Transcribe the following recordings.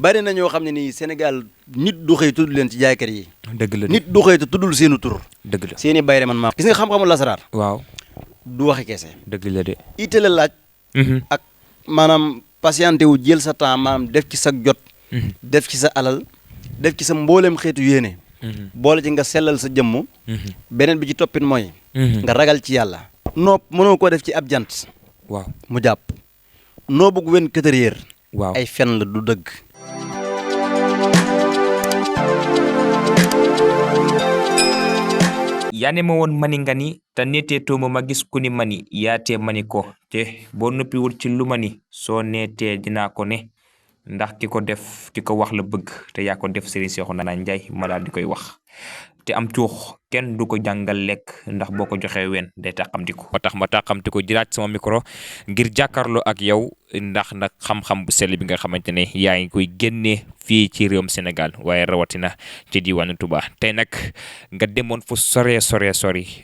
bari na ñoo xam ne nii Sénégal nit du xëy tudd leen ci jaaykat yi. dëgg la nit du xëy te tuddul seenu tur. dëgg la seeni bayre man maa. gis nga xam-xamu lasaraar. waaw du waxi kese. dëgg la de. ite la laaj. ak maanaam patienté wu jël sa temps maanaam def ci sa jot. def ci sa alal def ci sa mbooleem xeetu yéene. boole ci nga sellal sa jëmm. beneen bi ci toppit mooy. nga ragal ci yàlla. nopp mënoo koo def ci ab jant. waaw mu jàpp. noo bëgg wen këtërier. waaw ay fen la du dëgg. yaane ma woon mani nga ni te neetee tooma ma gis ku ni mani yaatee mani ko te boo noppiwul ci lu mani soo neetee dinaa ko ne ndax ki ko def ki ko wax la bëgg te yaa ko def Serigne Cheikhouna Ndiaye ma daal di koy wax te am cuux kenn du ko jàngal lekk ndax boo ko joxee wen day tàqamtiku moo tax ma tàqamtiku jëlaat sama micro ngir jàkkaarloo ak yow ndax nag xam-xam bu sell bi nga xamante ne yaa ngi koy génnee fii ci réewum Sénégal waaye rawatina ci diwaanu Touba tey nag nga demoon fu sori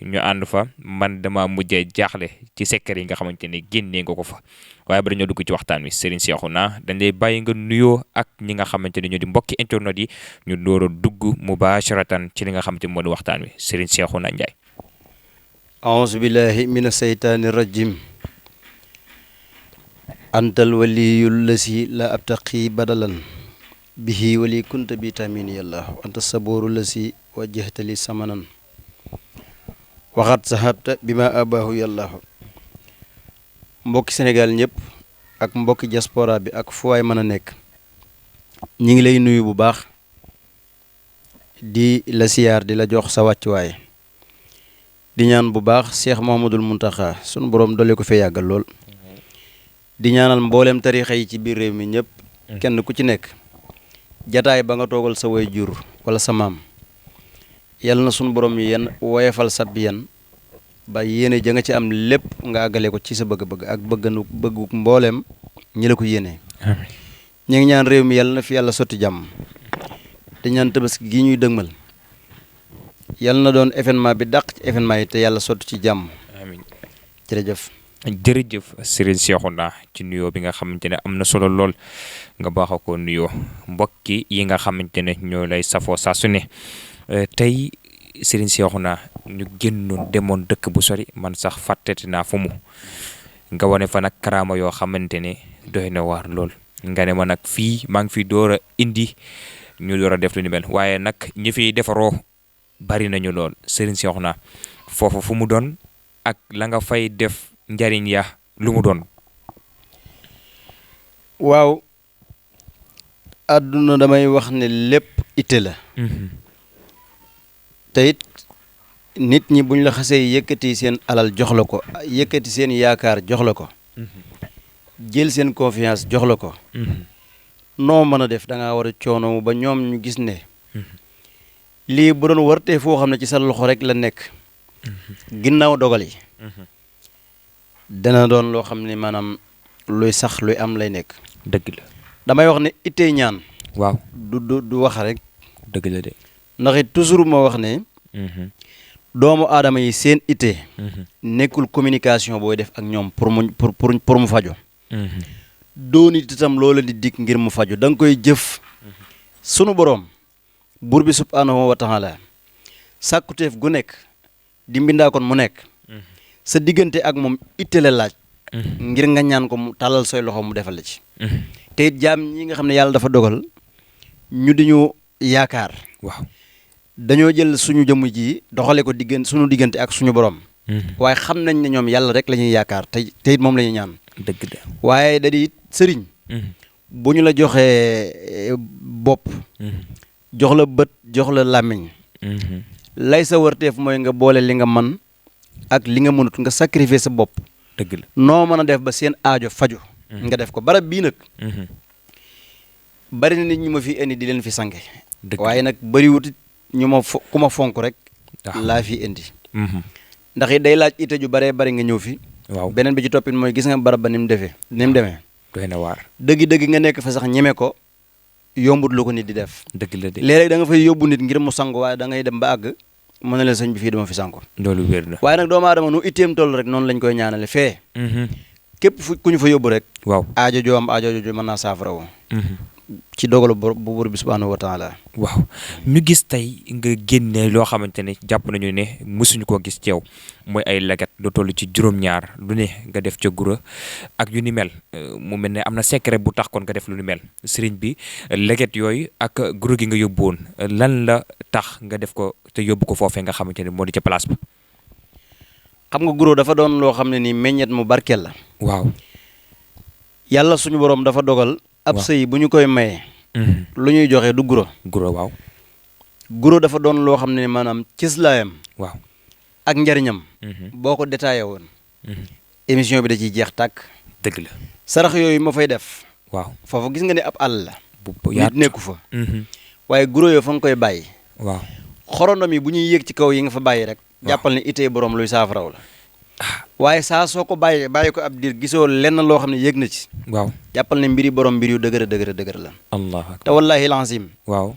ñu ànd fa man dama mujjee jaaxle ci secret yi nga xamante ne génnee nga ko fa waaye ba dañoo dugg ci waxtaan wi Serigne Cheikhouna dañ lay bàyyi nga nuyoo ak ñi nga xamante ne ñoo di mbokki internet yi ñu door a dugg mubasharatan ci li nga xamante ne moo di waxtaan wi Serigne Cheikhouna Ndiaye. aouzu billahi mina seytaani rajim. antal waliyul lasi la abtaqi badalan bihi wali kunta bi tamini yallahu anta sabooru lasi wajjahtali samanan waxat sahabta bima abahu yallahu. mbokki Sénégal ñëpp ak mbokki diaspora bi ak fu waay mën a nekk ñi ngi lay nuyu bu baax di la siyaar di la jox sa wàccuwaay di ñaan bu baax Cheikh Mouhamadoul Mountakha sunu borom dolli ko fee yàggal lool di ñaanal mboolem tarixa yi ci biir réew mi ñëpp kenn ku ci nekk jataay ba nga toogal sa way jur wala sa maam yal na sunu borom yenn woyefal sab yan ba yéene ja nga ci am lépp nga àggale ko ci sa bëgg-bëgg ak bëggu mbooleem ñi la ko yéene ñu ngi ñaan réew mi yàlla na fi yàlla sotti jàmm te ñaan tabaski gi ñuy dëgmal yàlla na doon événement bi dàq ci événement yi te yàlla sotti ci jàmm amiin jërëjëf Serigne Cheikhouna ci nuyoo bi nga xamante ne am na solo lool nga baaxa ko nuyoo mbokki yi nga xamante ne ñoo lay safoo saa su ne tey Serigne Cheikhouna ñu génnoon demoon dëkk bu sori man sax fàtteti naa fu mu nga wane fa nag karaama yoo xamante ne doy na waar lool nga ne ma nag fii maa ngi fi door a indi ñu door a def lu ni mel waaye nag ñi fiy defaroo bari nañu lool Serigne Cheikhouna foofu fu mu doon ak la nga fay def njariñ ya lu mu doon. waaw àdduna damay wax ne lépp itte la te it nit ñi buñ la xasee yëkkati seen alal jox la ko yëkkati seen yaakaar jox la ko jël seen confiance jox la ko noo mën a def da ngaa war a coono ba ñoom ñu gis ne lii bu doon wartee foo xam ne ci sa loxo rek la nekk ginnaaw dogal yi dana doon loo xam ne maanaam luy sax luy am lay nekk. dëgg la damay wax ne ittee ñaan. waaw du wax rek. dëgg la de. ndax it toujours ma wax ne. doomu aadama yi seen ittee. nekkul communication booy def ak ñoom pour mu faju doon it itam loola di dikk ngir mu faju da nga koy jëf. sunu boroom buur bi subhaanahu wa taala sàkkuteef gu nekk di mbindaa kon mu nekk. sa diggante ak moom itte la laaj. ngir nga ñaan ko mu tàllal say loxo mu defal la ci. te it jaam ñi nga xam ne yàlla dafa dogal ñu di ñu yaakaar. waaw dañoo jël suñu jëmm ji doxale ko suñu diggante ak suñu borom. waaye xam nañ ne ñoom yàlla rek la ñuy yaakaar te it moom la ñuy ñaan. dëgg la waaye da di it sëriñ. bu ñu la joxee bopp. jox la bët jox la làmmiñ. lay sa wërteef mooy nga boole li nga man ak li nga mënut nga sacrifier sa bopp. dëgg la noo mën a def ba seen aajo faju nga def ko barab bii nag. bari na nit ñi ma fi indi di leen fi sange. waaye nag bariwut ñu ma ku ma fonk rek. laa fi indi. ndax it day laaj ite ju baree bari nga ñëw fi. waaw beneen bi ci toppit mooy gis nga barab ba ni mu demee. doy na waar. dëgg nga nekk fa sax ñeme ko yombut lu ko nit di def. dëgg la de léeg-léeg da nga fay yóbbu nit ngir mu sangu waaye da ngay dem ba àgg. mën na leen sëñ bi fii dama fi sànko loolu wér na waaye nag doomu aadama nu itteem toll rek noonu lañ koy ñaanale fee képp fu ku ñu fa yóbbu rek waaw aajo joo am aajo joo mën naa saafara woo ci dogalu bu buur bi subhaanahu wa taala. waaw ñu gis tey nga génne loo xamante ne jàpp nañu ne mësuñu koo gis ci yow mooy ay leget lu toll ci juróom-ñaar lu ne nga def ca gura ak yu ni mel mu mel ne am na secret bu tax kon nga def lu ni mel sëriñ bi leget yooyu ak gura gi nga yóbbu woon lan la tax nga def ko te yóbbu ko foofee nga xamante ne moo di ca place ba. xam nga guro dafa doon loo xam ne nii meññet mu barkeel la. waaw. yàlla suñu borom dafa dogal. ab sëy bu ñu koy maye. lu ñuy joxe du guro. guro waaw. guro dafa doon loo xam ne maanaam cëslaayam. waaw. ak njariñam. boo ko détaillé woon. émission bi da ciy jeex tàkk. dëgg la. sarax yooyu ma fay def. waaw foofu gis nga ne ab àll la. bu nit nekku fa. waaye guro yoo fa nga koy bàyyi. waaw. xorondom yi bu ñuy yéeg ci kaw yi nga fa bàyyi rek. jàppal ne itee borom luy saafaraw la. waaye saa soo ko bàyyi ko ab diir gisoo lenn loo xam ne yéeg na ci. waaw. jàppal ne mbiri borom mbir yu dëgër la. allah akbar. te wallaahi lancim. waaw.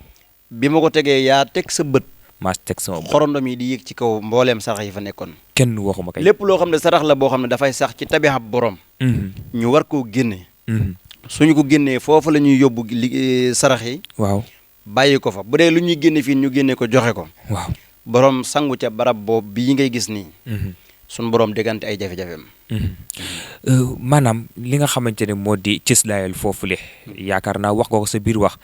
bi ma ko tegee yaa teg sa bët. maa teg sama bët. xorondom yi di yéeg ci kaw mbooleem sarax yi fa nekkoon. kenn waxuma kay. lépp loo xam ne sarax la boo xam ne dafay sax ci tabixa borom. ñu war koo génne. suñu ko génnee foofu la ñuy yóbbu sarax yi. waaw. bàyyi ko fa bu dee lu ñuy génne fii ñu génne ko joxe ko. waaw. borom sangu ca barab boobu bii ngay gis nii. suñu borom diggante ay jafe-jafeem. maanaam li nga xamante ne moo di cëslaayal foofule yaakaar naa wax nga ko sa biir wax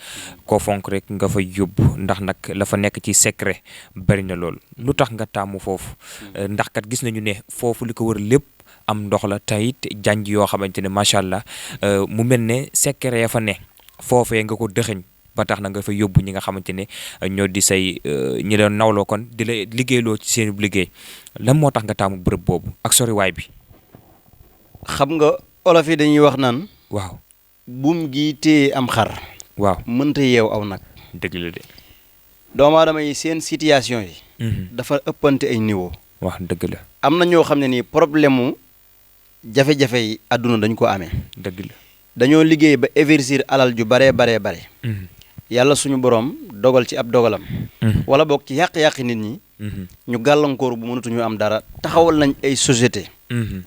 koo fonk rek nga fa yóbbu ndax nag la fa nekk ci secret bari na lool lu tax nga taamu foofu ndax kat gis nañu ne foofu li ko wër lépp am ndox la tayit janj yoo xamante ne macha allah mu mel ne secret ya fa ne foofee nga ko dëxëñ ba tax na nga fa yóbbu ñi nga xamante ne ñoo di say ñi la nawloo kon di la liggéeyloo ci seen liggéey lan moo tax nga taamu bërëb boobu ak soriwaay bi. xam nga olof yi dañuy wax naan. waaw. buum gi téye am xar. waaw mënta yeew aw nag. dëgg la de. doomu aadama yi seen situation yi. dafa ëppante ay niveau. wax dëgg la. am na ñoo xam ne nii problème mu jafe-jafe yi àdduna dañ ko amee. dëgg la. dañoo liggéey ba investir alal ju baree bare. yàlla suñu borom dogal ci ab dogalam. wala boog ci yàq-yàqi nit ñi. ñu gàllankoor bu mënatuñu am dara taxawal nañ ay société.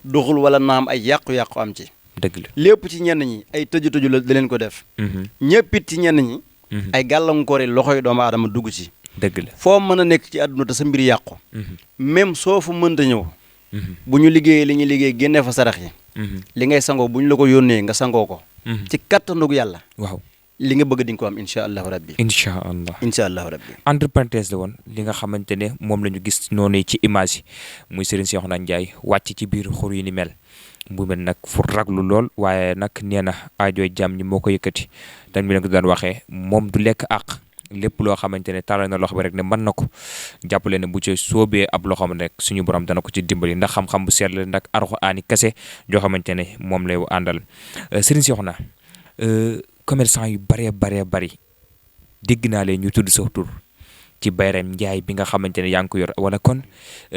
doxul wala naam ay yàqu-yàqu am ci. dëgg la lépp ci ñenn ñi ay tëju-tëju la da leen ko def. ñëppit ci ñenn ñi. ay gàllankoor yi loxoy doomu aadama dugg ci. dëgg la foo mën a nekk ci àdduna te sa mbir yàqu. même soo fa mënta ñëw. bu ñu liggéeyee li ñuy liggéey génnee fa sarax yi. li ngay sangoo bu ñu la ko yónnee nga sangoo ko. ci kattanug yàlla. waaw. li nga bëgg di nga ko am incha allahu rabbi. incha allah. incha allahu rabbi. entre parenthèse la woon li nga xamante ne moom la ñu gis noonu ci image yi muy Serigne Cheikhouna Ndiaye wàcc ci biir xur yi ni mel mu mel nag fu raglu lool waaye nag nee na aajooy jàmm ñi moo ko yëkkati dañ mi leen ko daan waxee moom du lekk àq lépp loo xamante ne tàllal na loxo bi rek ne mën na ko jàppale ne bu ci soobee ab loxoom rek suñu borom dana ko ci dimbali ndax xam-xam bu seetlu ndax Alxuraani kese joo xamante ne moom lay àndal Serigne Cheikhouna commerçant yu bari dégg naa leen ñu tudd sa tur ci Bayram Njaay bi nga xamante ne yaa ngi ko yor wala kon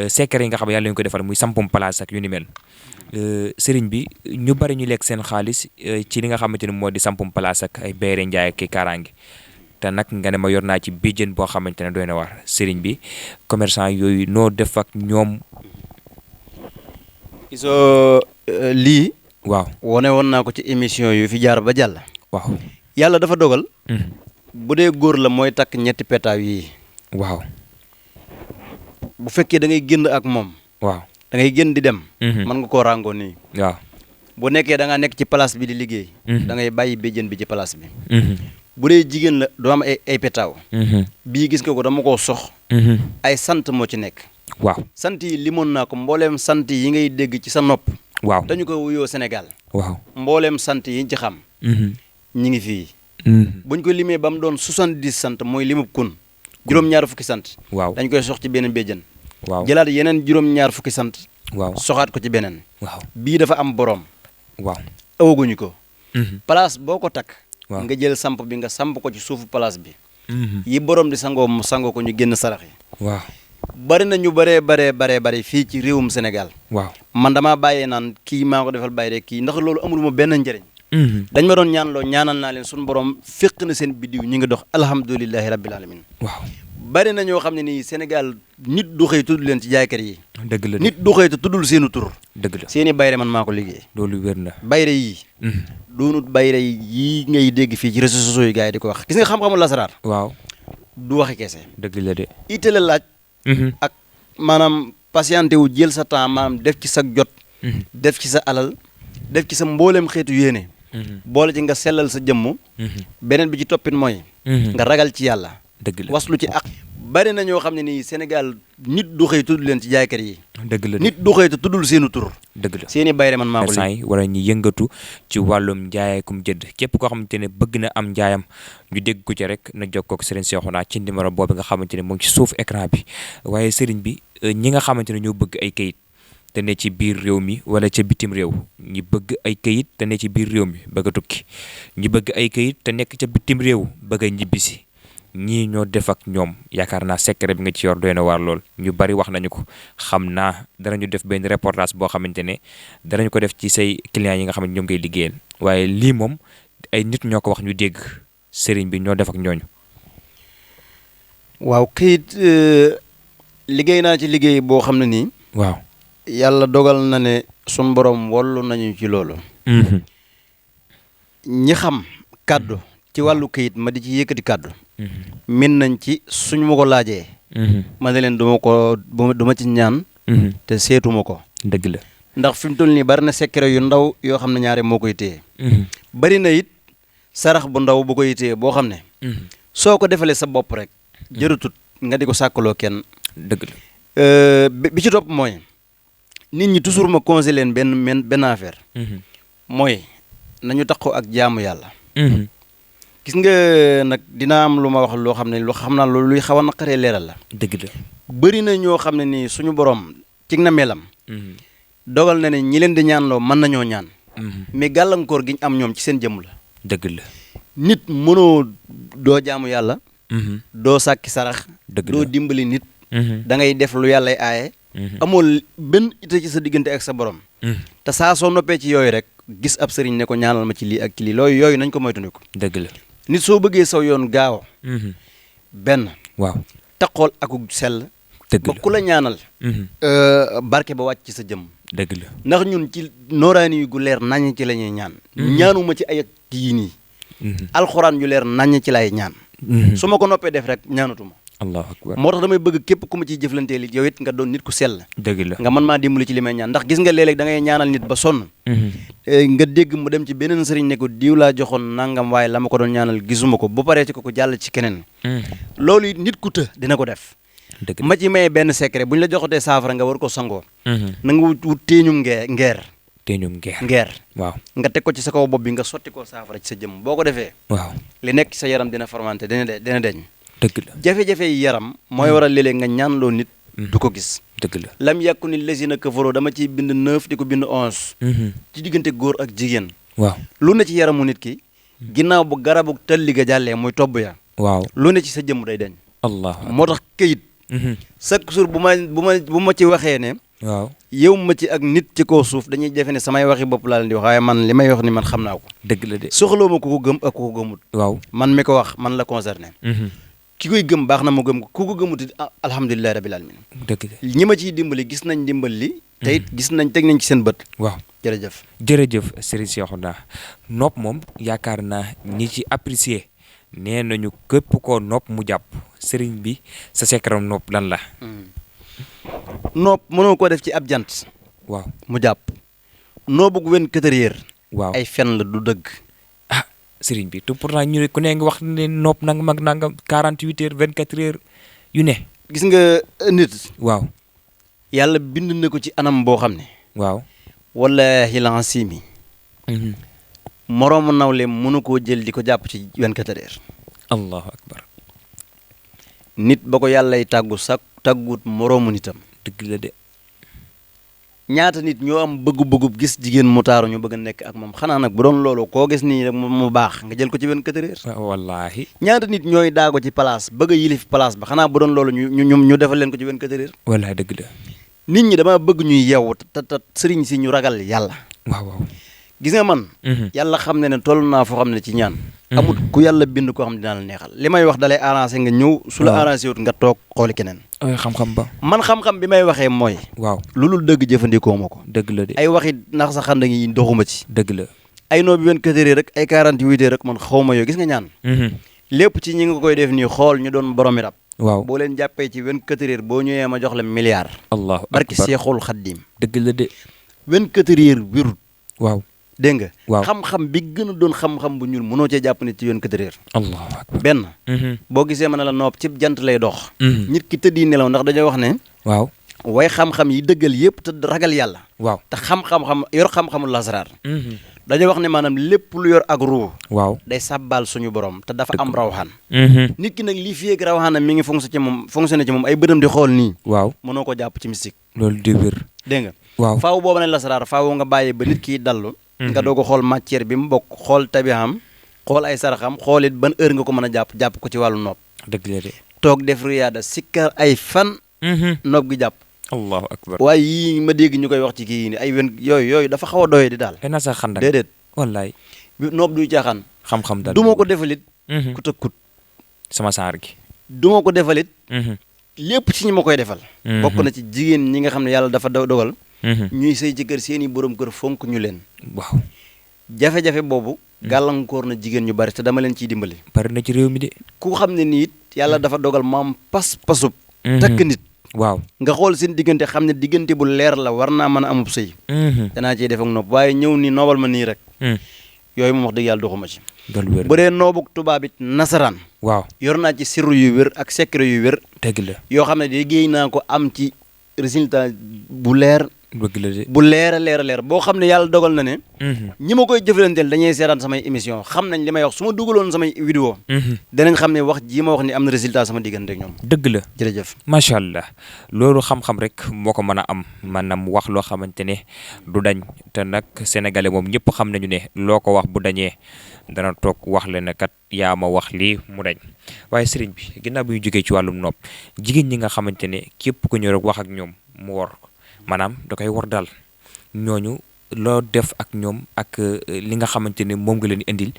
secret yi nga xam ne yàlla ñu ko defal muy sampum place ak yu ni mel sëriñ bi ñu bari ñu lekk seen xaalis ci li nga xamante ne moo di sampum place ak ay Bayram Njaay ak kaaraange te nag nga ne ma yor naa ci béjjën boo xamante ne doy na war sëriñ bi commerçant yooyu noo def ak ñoom. gisoo lii. waaw wone woon naa ko ci émission yu fi jaar ba jàll. waaw yàlla dafa dogal. bu dee góor la mooy takk ñetti petaaw yii. waaw. bu fekkee da ngay génn ak moom. waaw da ngay génn di dem. mën nga koo ràngoo nii. waaw bu nekkee da nga nekk ci place bi di liggéey. da ngay bàyyi béjjën bi ci place bi. bu dee jigéen la doo am ay petaaw. bii gis nga ko dama koo sox. ay sant moo ci nekk. waaw sant yi limoon naa ko mbooleem sant yi ngay dégg ci sa nopp. waaw dañu ko wuyoo Sénégal. waaw mbooleem sant yi ñu ci xam. ñi ngi fii. buñ ko limee ba mu doon 70 sant mooy limub kun. juróom-ñaar fukki sant. waaw dañ koy sox ci benn béjjën. waaw jëlaat yeneen juróom-ñaar fukki sant. waaw soxaat ko ci beneen. waaw bii dafa am borom. waaw awaguñu ko. place boo ko takk. waaw nga jël samp bi nga samp ko ci suufu place bi. yi borom di sangoo mu sangoo ko ñu génn sarax yi. waaw bari na ñu bari fii ci réewum Sénégal. waaw man damaa bàyyee naan kii maa ko defal bàyyi rek kii ndax loolu amul ma benn njëriñ. dañ ma doon ñaanal naa leen suñu borom féq na seen biddiw ñu ngi dox alhamdulilahi rabbil alamin. waaw bari na ñoo xam ne nii Sénégal nit du xëy tudd leen ci jaaykat yi. dëgg la nit du xëy te tuddul seenu tur. dëgg la seeni bayre man maa ko liggéey. loolu wér na. bayre yii. doonut bayre yii ngay dégg fii ci réseaux sociaux yi gars yi di ko wax gis nga xam-xamul lasaraar. waaw du waxi kese. dëgg la de. itte la laaj. ak maanaam patienté wu jël sa temps maanaam def ci sa jot. def ci sa alal def ci sa mboolem xeetu yéene. boole ci nga sellal sa jëmm. beneen bi ci toppit mooy. nga ragal ci yàlla. dëgg la waslu ci ak. bari na ñoo xam ne nii Sénégal nit du xëy tudd leen ci jaaykat yi. dëgg la nit du xëy te tuddul seenu tur. dëgg la seeni bayre man maa ko commerçant yi wala ñu yëngatu ci wàllum njaayeekum jënd képp koo xamante ne bëgg na am njaayam ñu dégg ko ci rek na jokkoo ak Serigne Cheikhouna ci numéro boobu nga xamante ne mu ngi ci suuf écran bi waaye Serigne bi ñi nga xamante ne ñoo bëgg ay kayit te ne ci biir réew mi wala ca bitim réew ñi bëgg ay kayit te ne ci biir réew mi bëgg a tukki ñi bëgg ay kayit te nekk ca bitim réew bëgg a ñibbisi ñii ñoo def ak ñoom yaakaar naa secret bi nga ci yor doy na waar lool ñu bari wax nañu ko xam naa danañu def benn reportage boo xamante ne danañu ko def ci say clients yi nga xam ne ñoom ngay liggéeyal waaye lii moom ay nit ñoo ko wax ñu dégg sëriñ bi ñoo def ak ñooñu. waaw kayit liggéey naa ci liggéey boo xam ne nii. waaw yàlla dogal na ne sun borom wollu nañu ci loolu. ñi xam kàddu ci wàllu kayit ma di ci yëkkati kàddu. min nañ ci suñ ma ko laajee. ma ne leen du ma ci ñaan. te seetuma ko. dëgg la ndax fi mu toll nii bari na secret yu ndaw yoo xam ne ñaare moo koy téye. bari na it sarax bu ndaw bu koy téye boo xam ne. soo ko defalee sa bopp rek. jërëtut nga di ko sàkkaloo kenn. dëgg la bi ci topp mooy nit ñi toujours ma conseillé leen benn affaire. mooy nañu taxaw ak jaamu yàlla. gis nga nag dina am lu ma wax loo xam ne lu xam naa loolu luy xaw a naqaree leeral la. dëgg la bëri na ñoo xam ne nii suñu borom cig na melam. dogal na ne ñi leen di ñaanloo mën nañoo ñaan. mais gàllankoor gi ñu am ñoom ci seen jëmm la. dëgg la nit mënoo doo jaamu yàlla. doo sàkki sarax. dëgg la doo dimbali nit. da ngay def lu yàllay aaye. amoo benn ite ci sa diggante ak sa borom. te saa soo noppee ci yooyu rek gis ab sëriñ ne ko ñaanal ma ci lii ak ci lii yooyu nañ ko moytandiku. dëgg la nit soo bëggee saw yoon gaaw. benn. waaw taxool akuk sell. dëgg la ba ku la ñaanal. barke ba wàcc ci sa jëmm. dëgg la ndax ñun ci nooraani yu gu leer naññ ci la ñuy ñaan. ñaanuma ci ay yii nii. alxuraan yu leer naññ ci lay ñaan. su ma ko noppee def rek ñaanatuma. allahu akbar moo tax damay bëgg képp ku ma ciy jëflanteel yow it nga doon nit ku sell. dëgg la nga mën maa dimbali ci li may ñaan ndax gis nga léeg-léeg da ngay ñaanal nit ba sonn. nga dégg mu dem ci beneen sëriñ ne ko diw laa joxoon nangam waaye la ma ko doon ñaanal gisuma ko bu paree ci ko jàll ci keneen. loolu it nit ku të dina ko def. dëgg ma ci maye benn secret bu ñu la joxatee saafara nga war ko sangoo. na nga wut téeñum ngeer. téeñum ngeer ngeer. waaw nga teg ko ci sa kaw bopp bi nga sotti ko saafara ci sa jëm boo ko defee. waaw li nekk ci sa yaram dina fermenté dina deñ. dëgg la jafe-jafe yi yaram mooy waral léeg-léeg nga ñaan loo nit. du ko gis. dëgg la lam yàkku ni lesina kafaroo dama ciy bind 9 di ko bind 11. ci diggante góor ak jigéen. waaw lu ne ci yaramu nit ki. ginnaaw bu garabu tëlli ga jàllee muy tobb ya. waaw lu ne ci sa jëmm day deñ. allah moo tax këyit. chaque jour bu ma ci waxee ne. waaw yow ma ci ak nit ci kaw suuf dañuy defe ne samay waxi bopp laa leen di wax waaye man li may wax ni man xam naa ko. dëgg la de soxloo ma ku ko gëm ak ku ko gëmut. waaw man mi ko wax man la concerné. ki koy gëm baax na mu gëm ko ku ko gëmut it alhamdulilah rabil alamin. dëgg la ñi ma ciy dimbali gis nañ dimbal li. te it gis nañ teg nañ ci seen bët. waaw jërëjëf. jërëjëf Serigne Cheikhouna nopp moom yaakaar naa ñi ci apprécier nee nañu képp koo nopp mu jàpp Serigne bi sa secret nopp lan la. nopp mënoo ko def ci ab jant. waaw mu jàpp. noo bëgg 24 heures. waaw ay fen la du dëgg. ah Serigne bi te pourtant ñu ne ku ne nga wax ne nopp nangam ak nangam 48 heures 24 heures yu ne. gis nga nit. waaw yàlla bind na ko ci anam boo xam ne. waaw wallaahi lansimi. moroomu nawle mënu koo jël di ko jàpp ci 24 heures. allahu akbar. nit ba ko yàllay tàggu tàggut moroomu nitam. dëgg la de. ñaata nit ñoo am bëggu-bëggu gis jigéen mu taaru ñu bëgg a nekk ak moom xanaa nag bu doon loolu koo gis nii rek mu baax nga jël ko ci 24 heures. wallaahi. ñaata nit ñooy daago ci place bëgg a yilif place ba xanaa bu doon loolu ñu defal leen ko ci 24 heures. wallaahi dëgg la. nit ñi dama bëgg ñuy yeewu te sëriñ si ñu ragal yàlla. waaw waaw. gis nga man yàlla xam ne toll naa foo xam ne ci ñaan amul ku yàlla bind koo xam ne dinaa la neexal li may wax dalay arrangé nga ñëw su la arrangé wut nga toog xooli keneen xam-xam ba man xam-xam bi may waxee mooy waaw lu dul dëgg jëfandikoo ma ko dëgg la de ay waxi ndax sa xanda ngi doxuma ci dëgg la ay noo bi 24 heures rek ay 48 heures rek man xawma yoo gis nga ñaan lépp ci ñi nga koy def nii xool ñu doon boromi rab waaw boo leen jàppee ci 24 heures boo ñëwee ma jox la milliard allahu barki akbar Seexul Xaddim dëgg la de 24 heures wérut waaw dégg nga waaw xam-xam bi gën a doon xam-xam bu ñuul mënoo cee jàpp ne ci 24 heures allahu akbar benn boo gisee ma ne la nopp ci jant lay dox nit ki tëddi nelaw ndax dañoo wax ne waaw way xam-xam yi dëggal yëpp te ragal yàlla waaw te xam-xam yor xam-xamul lasaraar dañoo wax ne maanaam lépp lu yor ak ruu waaw day sàbbaal suñu borom te dafa am rawxaan nit ki nag lii fi ak rawxaanam mi ngi fonctionné ci moom ay bëtam di xool nii waaw mënoo ko jàpp ci mystique loolu di wér dégg nga waaw faaw booba ne lasaraar faaw nga bàyyi ba nit ki dallu nga doog a xool matière bi mu bokk xool tabixam xool ay saraxam xool it ban heure nga ko mën a jàpp ko ci wàllu nopp dëgg la de toog def riyaada sikkar ay fan nopp gi jàpp allahu akbar waaye yii ma dégg ñu koy wax ci kii ni ay wen yooyu dafa xaw a doye di daal na sa xandak déedéet wallaay nopp duy caaxaan xam-xam daal du ma ko defalit ku tëg kut sama saar gi du ma ko defalit lépp ci ñi ma koy defal bokk na ci jigéen ñi nga xam ne yàlla dafa dogal ñuy sëy ci kër seeni borom kër fonk ñu leen waaw jafe-jafe boobu gàllankoor na jigéen ñu bari te dama leen ciy dimbali bari na ci réew mi de ku xam ne nii it yàlla dafa dogal maam pas-pasub takk nit waaw nga xool seen diggante xam ne diggante bu leer la war naa mën a amub sëy danaa ciy def ak nopp waaye ñëw ni noobal ma nii rek yooyu moom wax dëgg yàlla doxuma ci bu dee noobuk tubaab it nasaraan waaw yor naa ci sirru yu wér ak secret yu wér dëgg la yoo xam ne liggéey naa ko am ci résultat bu leer dëgg la de bu leer a leer boo xam ne yàlla dogal na ne ñi ma koy jëflanteel dañuy seetaan samay émission xam nañ li may wax su ma dugaloon samay vidéo danañ xam ne wax jii ma wax ni am na résultat sama diggante ak ñoom dëgg la jërëjëf macha allah loolu xam-xam rek moo ko mën a am maanaam wax loo xamante ne du dañ te nag sénégalais moom ñëpp xam nañu ne loo ko wax bu dañee dana toog wax le ne kat yaa ma wax lii mu dañ waaye sëriñ bi ginnaaw bi ñu jógee ci wàllum nopp jigéen ñi nga xamante ne képp ku ñëw rek wax ak ñoom mu war maanaam da koy war daal ñooñu loo def ak ñoom ak li nga xamante ne moom nga leen indil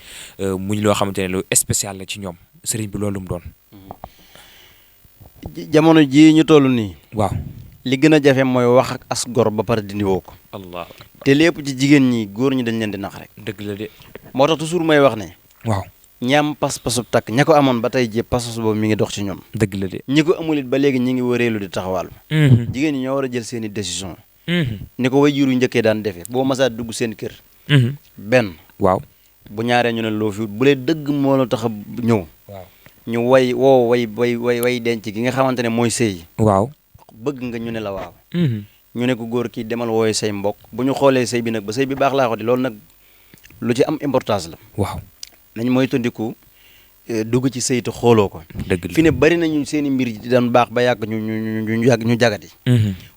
muy loo xamante ne lu spécial la ci ñoom sëriñ bi loolu mu doon. jamono jii ñu toll nii. waaw li gën a jafe mooy wax ak as gor ba pare dindi woo ko. allah te lépp ci jigéen ñi góor ñi dañ leen di nax rek. dëgg la de. moo tax toujours may wax ne. waaw ñaam pas-pasub takk ña ko amoon ba tey jii pas-pas boobu mi ngi dox ci ñoom. dëgg la de. ñi ko amul it ba léegi ñi ngi wëreelu di taxawaalu. jigéen ñi ñoo war a jël seen i décision. ni ko waajur yu njëkkee daan defee boo masaa dugg seen kër. benn. waaw bu ñaaree ñu ne loo fi bu lee dëgg moo la tax a ñëw. waaw ñu way denc gi nga xamante ne mooy sëy. waaw bëgg nga ñu ne la waaw. ñu ne ko góor kii demal wooye say mbokk bu ñu xoolee sëy bi nag ba sëy bi baax laa ko di loolu nag lu ci am importance la. waaw nañ mooy tondiku dugg ci sëy te xooloo ko. dëgg la fi ne bari nañu seen i mbir di daan baax ba yàgg ñu jagati.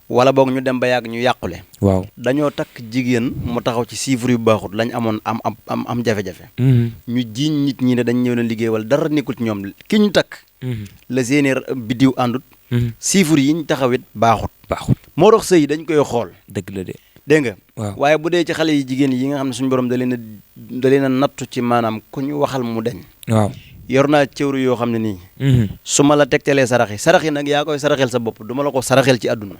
wala boog ñu dem ba yàgg ñu yàqule. waaw dañoo takk jigéen mu taxaw ci chiffre yu baaxut lañ amoon am jafe-jafe. ñu jiiñ nit ñi ne dañ ñëw na liggéey wala dara nekkul ci ñoom ki ñu takk. la seeni biddiw àndut. chiffre yi ñu taxawit baaxut. moo tax sëy dañ koy xool. dëgg la de. dégg nga. waaw waaye bu dee ci xale yi jigéen yi nga xam ne suñu borom da leen a nattu ci maanaam ku ñu waxal mu deñ. waaw yor naa cëwru yoo xam ne nii. su ma la tegtalee sarax yi nag yaa koy saraxel sa bopp du ma la ko saraxel ci àdduna.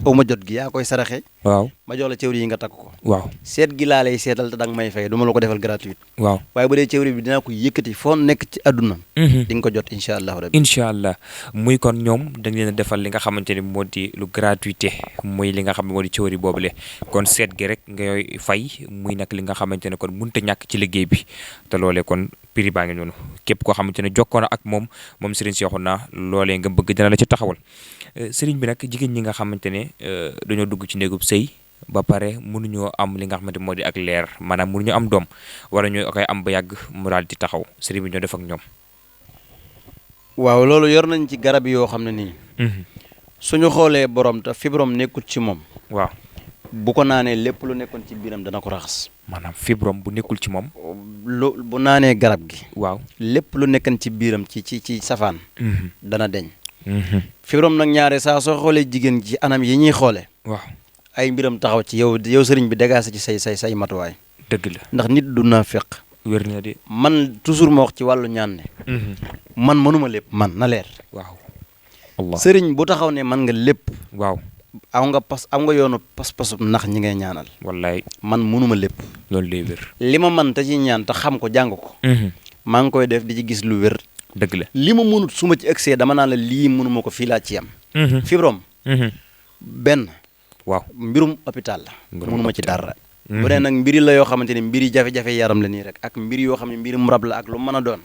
aw ma jot gi yaa koy saraxe. waaw ma jox la cëwri yi nga takk ko. waaw seet gi laa lay seetal te danga may fay du ma la ko defal gratuite. waaw waaye bu dee cëwri bi dinaa ko yëkkati foo nekk ci àdduna. di nga ko jot incha allah rabbi. incha allah muy kon ñoom dañ leen a defal li nga xamante ni moo di lu gratuité muy li nga xam ne moo di cëwri boobule kon seet gi rek ngay fay muy nag li nga xamante ne kon mënut a ñàkk ci liggéey bi te loolee kon prix baa ngi noonu képp koo xamante ne jokkoo na ak moom Serigne Cheikhouna loolee nga bëgg dina la ci taxawal Serigne bi nag jigéen ñi nga xamante ne dañoo dugg ci néegub sëy ba pare mënuñoo am li nga xamante moo di ak leer maanaam mënuñoo am doom wala ñu koy am ba yàgg mu daal di taxaw Serigne bi ñoo def ak ñoom. waaw loolu yor nañ ci garab yoo xam ne nii. suñu xoolee borom te fibrom nekkul ci moom. waaw bu ko naanee lépp lu nekkoon ci biiram dana ko raxas. maanaam fibrom bu nekkul ci moom. bu naanee garab gi. waaw lépp lu nekkoon ci biiram ci safaan. dana deñ. fibrom nag ñaare saa soo xoolee jigéen ci anam yi ñuy xoolee. waaw ay mbiram taxaw ci yow sëriñ bi dégagé ci say matuwaay. dëgg la ndax nit du naafeq. wér na de. man toujours ma wax ci wàllu ñaan ne man mënuma lépp man na leer. waaw. Allah sëriñ bu taxaw ne man nga lépp. waaw. am nga yoonu pas-pasu nax ñi ngay ñaanal. wallaay man mënuma lépp. loolu day wér. li ma man te ci ñaan te xam ko jàng ko. maa ngi koy def di ci gis lu wér. dëgg la. li ma mënut su ma ci excès dama naan la lii mënuma ko fii laa ci yam. fibrom benn. waaw mbirum hôpital la. Mbirum mënuma ci dara. bu dee nag mbiri la yoo xamante ne mbiri jafe-jafe yaram la nii rek ak mbiri yoo xam ne mbirum rab la ak lu mën a doon.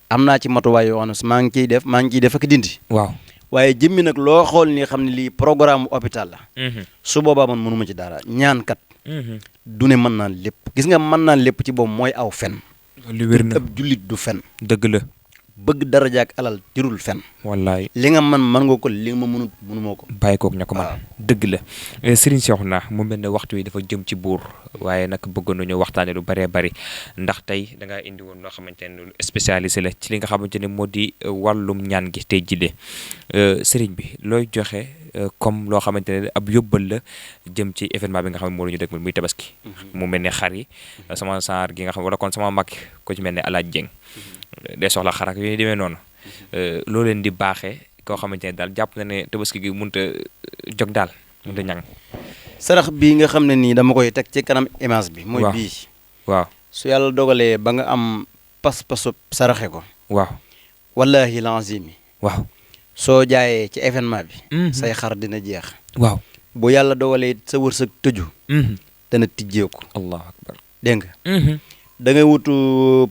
am naa ci matuwaay yoo xam ne maa ngi ciy def ak dindi. waaw. waaye jëmmi nag loo xool ni xam ne lii programme hôpital la. su boobaa man mënuma ci dara ñaankat. du ne mën naan lépp gis nga mën naan lépp ci boobu mooy aw fen. lu wér na ab jullit du fen. dëgg la. bëgg daraja ak alal jërul fen. wallaay li nga mën nga ko li nga ma mënuma ko. bàyyi koog ña ko man dëgg la. Serigne Cheikhouna mu mel ne waxtu wi dafa jëm ci buur waaye nag bëggoon nañu waxtaanee lu bëree bëri ndax tey da ngaa indi woon loo xamante ne lu spécialisé la ci li nga xamante ne moo di wàllum ñaan gi tey jile Serigne bi looy joxe comme loo xamante ne ab yóbbal la jëm ci événement bi nga xam ne moo la ñu dëkk muy tabaski. mu mel ne xar yi sama saar gi nga xam wala kon sama mag ko ci mel ne Alaaj Jeng day soxla xarak yooyu demee noonu loo leen di baaxee koo xamante ne daal jàpp na ne tabaski gi mënut a jóg daal mënut a ñàng. sarax bii nga xam ne nii dama koy teg ci kanam image bi. mooy bii. waaw su yàlla dogalee ba nga am pas-pasu saraxe ko. waaw wallahi lazim. waaw soo jaayee ci événement bi. say xar dina jeex. waaw bu yàlla dogalee sa wërsëg tëju. dana tijjeeku. allahu akbar dégg nga. da ngay wutu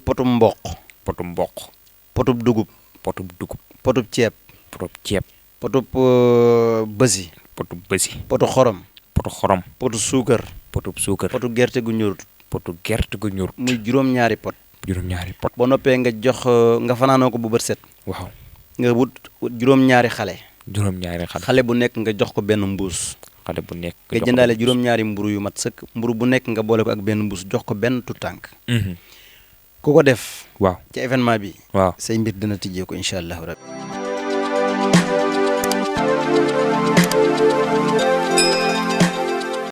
potum mboq. potum mboq. potub dugub. potub dugub. potub ceeb. potub ceeb. potub bësi. potub bësi. potu xorom. potu xorom. potu suukar. potub suukar. potu gerte gu ñorut. potu gerte gu ñorut. muy juróom-ñaari pot. juróom-ñaari pot. boo noppee nga jox nga fanaanoo ko bu bët set. waaw nga wut juróom-ñaari xale. juróom-ñaari xale. xale bu nekk nga jox ko benn mbuus. xale bu nekk nga jëndaale juróom-ñaari mburu yu mat sëkk mburu bu nekk nga boole ko ak benn mbuus jox ko benn tutànk. ku ko def. waaw ci événement bi. waaw say mbir dina tijjee ko incha allahu rabbi.